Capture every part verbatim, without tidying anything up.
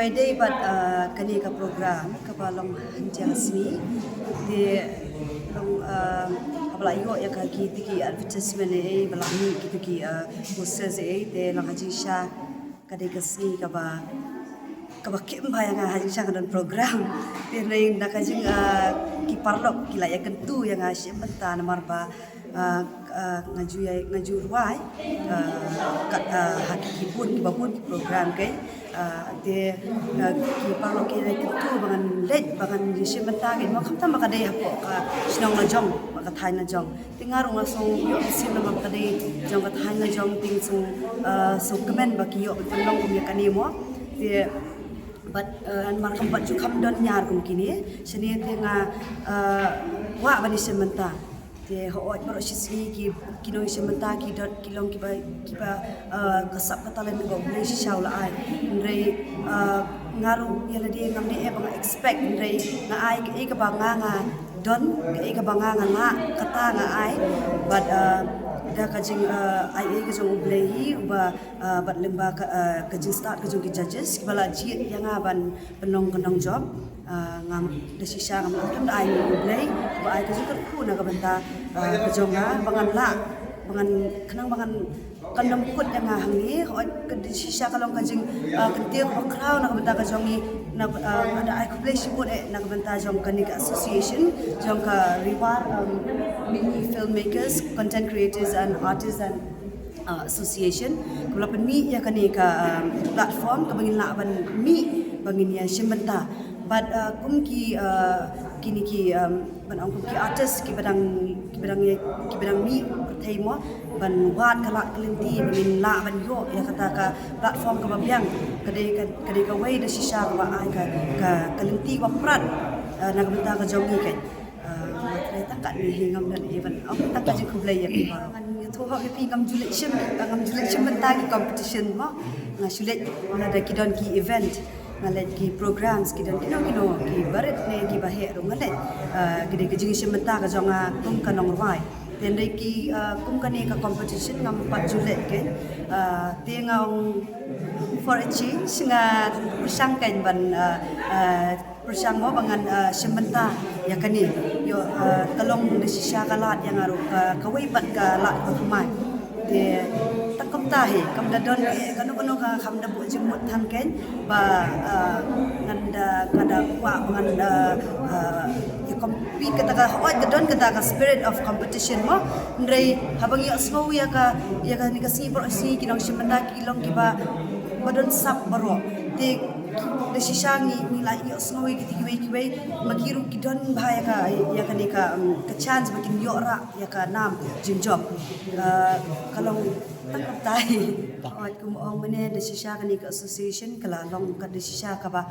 Friday bad, ah, kane ka program kaba long hynrei ka sngi. Te long, ah, haba la ïoh ïa ka ki, ki advertisement, eh, ba la mih ki, ki, ah, posters, eh, te long ha jingshisha ka dei ka sngi kaba, kaba khim bha ïa nga ha jingshisha ka don program. Te na ka jing, ah, ki paralok ki la ïakyntu ïa nga shibun namar ba, ah, ah, nga ju ïa, nga ju rwai, ah, kat, ah, ha ki, ki bun, kiba bun ki program, okay. Ah, te, ah, ki paralok ki la ïakyntu ba ngan leit, ba ngan ïashim bynta, okay. Mo khamtam ba ka dei hapoh ka shnong la jong, ba ka thaiñ la jong. Te nga ruh nga sngew ïoh mynsiem namar ba ka dei jong ka thaiñ la jong, te nga sngew, ah, sngewkmen ba ki ïoh ban pynlong kum ïa kane mo. Te bad, ah, namar kam pat ju kham don ñiar kum kine, shane te nga, ah, kwah ban ïashim bynta. Te hooid baroh shi sngi ki, ki nongïashim bynta ki don, ki long kiba, kiba, ah, ka sap ka talent kaba U Blei shisha u la ai. Hynrei, ah, nga ruh ïa lade ngam dei eh ba nga expect, hynrei nga ai kaei kaba nga, nga don, kaei kaba nga, nga lah, kata nga ai. Bad, ah, da ka jing, ah, ai ei ka jong U Blei hi, uba, ah, bad lyngba ka, ah, ka jingstad ka jong ki judges kiba la jied ïa nga ban pynlong ka nongjop. Ah, ngam, da shisha ngam lah, ngam lah, ai U Blei ba ai ka jingkyrkhu na ka bynta, ah, ka jong nga ba ngan lah, ba ngan, khnang ba ngan, kan nym kut ïa nga hangne. Hooid ka da shisha ka long ka jing, ah, kyntiew kaba khraw na ka bynta ka jong ngi, na, ah, da ai khublei shibun eh na ka bynta jong kane ka association jong ka Ri War, um, Mini Filmmakers, Content Creators and Artists and, ah, Association, kaba la pynmih ïa kane ka, um, platform kaba ngin lah ban mih, ba ngin ïashim bynta. Bad, ah, kum ki, ah, kine ki, um, ban ong kum ki artist kiba dang, kiba dang ïa, kiba dang mih pyrthei mo, ban wad ka lad ka lynti ba ngin lah ban ïoh ïa kata ka platform kaba biang. Ka dei ka, ka dei kawei da shisha kaba ai ka, ka, ka lynti kaba prat, ah, na ka bynta ka jong ngi, kan. Ah, tang katne hi, ngam don eh ban ong tang ka jingkhublei ïa phi baroh. Ngan ïathuh hok ïa phi, ngam ju leit shim, ngam ju leit shim bynta ki competition mo. Nga shu leit lada ki don ki event, nga leit ki programs, ki don kino kino, kiba rit ne kiba heh ruh nga leit. Ah, ki dei ka jingïashim bynta ka jong nga kum ka nongrwai. Te hynrei ki, ah, kum kane ka competition ngam pat ju leit, kan. Ah, te nga ong for a change, nga pyrshang, kan, ban, ah, ah, pyrshang mo ba ngan, ah, shim bynta ïa kane. Ïoh, ah, ka long da shisha ka lad ïa nga ruh, ah, kawei pat ka lad kaba thymmai. Te tang kumta hi, kam da don eh kano kano, ka kham da buh jingmut than, kan, ba, ah, ngan da, ka da kwah ba ngan da, ah, ïa compete, kata ka, hooid ka don kata ka spirit of competition mo. Hynrei haba ngi ïohsngew ïa ka, ïa kane ka sngi baroh shi sngi ki nongshim bynta ki long kiba, ba don sap baroh. Te da shisha ngi, ngi la ïohsngew ïa kiti kiwei kiwei, ma ki ruh ki don bha ïa ka, ïa kane ka, um, ka chance ba kin ïoh rah ïa ka nam jingjop. Ah, ka long tang kumta hi. Hooid, kum ong mynne, da shisha kane ka association ka la long ka da shisha kaba,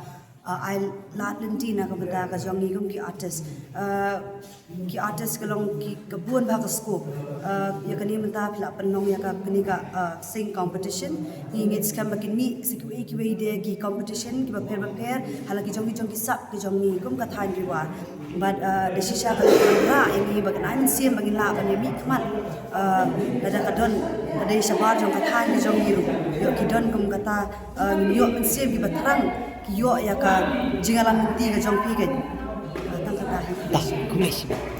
ah, ai lad lynti na ka bynta ka jong ngi kum ki artist. Ah, ki artist ka long ki, ka bun bha ka scope. Ah, ïa kane mynta phi la pynlong ïa ka, kane ka, ah, sing competition. Ngi ngeit skhem ba kin mih sa kiwei kiwei de ki competition kiba pher ba pher ha la ki jong ki, jong ki sap ki jong ngi kum ka thaiñ Ri War. Bad, ah, da shisha ka long kaba wanrah ïa ngi ba kan ai mynsiem ba ngin lah ban ïa mih khmat. Ah, lada ka don, ka dei shabar jong ka thaiñ ka jong ngi ruh, ïoh ki don kum kata, ah, ngin ïoh mynsiem kiba thrang, ki ïoh ïa ka jingïalam lynti ka jong phi, kan. Ah, tang kata hi. Tang, khublei shibun.